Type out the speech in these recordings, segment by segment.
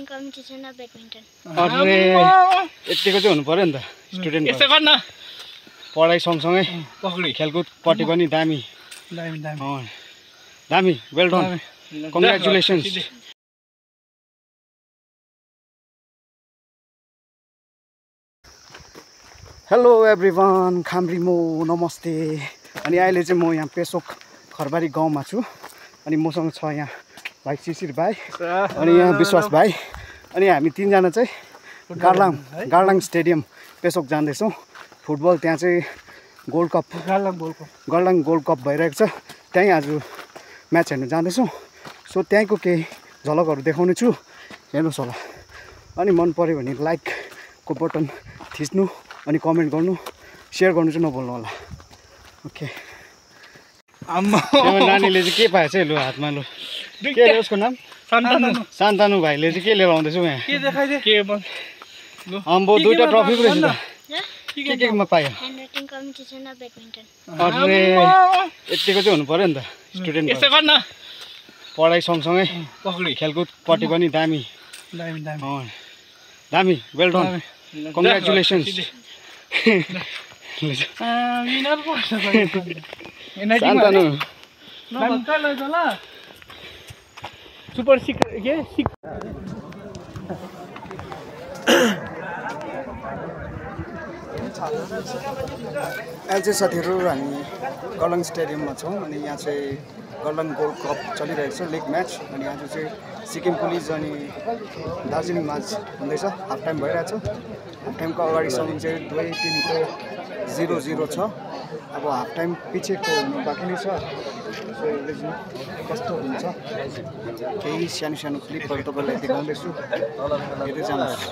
Competition of badminton. अरे यतिको चाहिँ हुनु पर्यो नि त स्टुडेन्ट। यसो गर्न पढाइ सँगसँगै खेलकुदपट्टि पनि दामी दामी well done congratulations. Hello everyone, खामरिमो नमस्ते। अनि अहिले चाहिँ म यहाँ पेसोक खरबारी गाउँमा छु। अनि मसँग छ यहाँ भाइ शिशिर भाइ अनि यहाँ विश्वास भाइ। अनि हामी तीनजना चाहिँ गार्लाङ स्टेडियम पेसोक जाँदैछौँ। फुटबल त्यहाँ चाहिँ गार्लाङ गोल्ड कप भइरहेको छ, त्यहीँ आज म्याच हेर्नु जाँदैछौँ। सो त्यहीँको केही झलकहरू देखाउने छु, हेर्नुहोस् होला। अनि मन पऱ्यो भने लाइकको बटन थिच्नु अनि कमेन्ट गर्नु, सेयर गर्नु चाहिँ नभुल्नु होला। ओके, नानीले चाहिँ के पाएछ लु हातमा? लु के अरे उसको नाम? सान्तानु भाइले चाहिँ के लिएर आउँदैछु यहाँ? अम्बो दुईटा ट्रफी पो रहेछ त। केमा पायो? Handwriting competition of badminton. अरे यतिको चाहिँ हुनु पर्यो नि त स्टुडेन्ट। यसो गर्न पढाइ सँगसँगै खेलकुदपट्टि पनि दामी दामी well done congratulations. Santanu super secret के अहिले चाहिँ साथीहरू हामी गार्लाङ स्टेडियममा छौँ। अनि यहाँ चाहिँ गार्लाङ गोल्ड कप चलिरहेको छ, लिग म्याच। अनि आज चाहिँ सिक्किम पुलिस अनि दार्जिलिङ म्याच हुँदैछ। हाफ टाइम भइरहेछ। हाफ टाइमको अगाडिसम्म चाहिँ दुवै टिमको 0-0 छ। अब हाफ टाइम पछिको हुनु बाँकी नै छ। सो कस्तो हुन्छ केही सानो सानो क्लिपहरू तपाईँलाई देखाउँदैछु, हेर्दै जानुहोस्।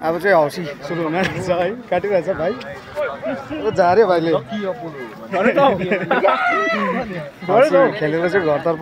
अब चाहिँ हौसी सुरु हुन रहेछ है, काटिरहेछ भाइ। झार्यो भाइले खेलेर चाहिँ घरतर्फ